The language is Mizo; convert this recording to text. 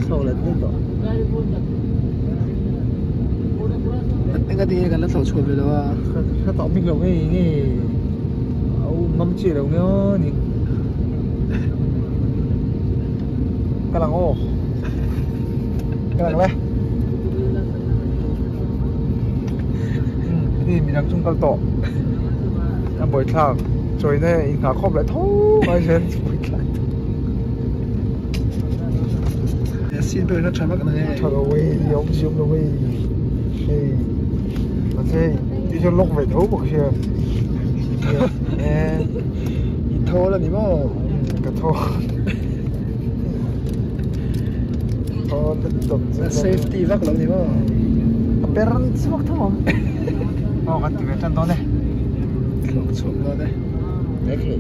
Thlawk let daih tawh. Enga tinge kan la thlawh chhuah ve lo a? Ka tawh bik lo ngei nge a u ngam chiah lo nge aw ni. Ka lang aw. Ka lang le. Ni midang chung kal tawh. A buaithlak chawina inghah khawp leh tho mai hian buaithlak. Seat belt kha tha vak na nge? Tha lo e, awm si awm lo e. Hei, mahse i chuan lock ve tho bawk sia. I thawl a ni maw? Ka thawl. Thawl lutuk chu. Safety vak lo ni maw? A per chhuak tho ang. Aw kan ti ve tan dawn e. Thlawk chhuak dawn e. Mai thei.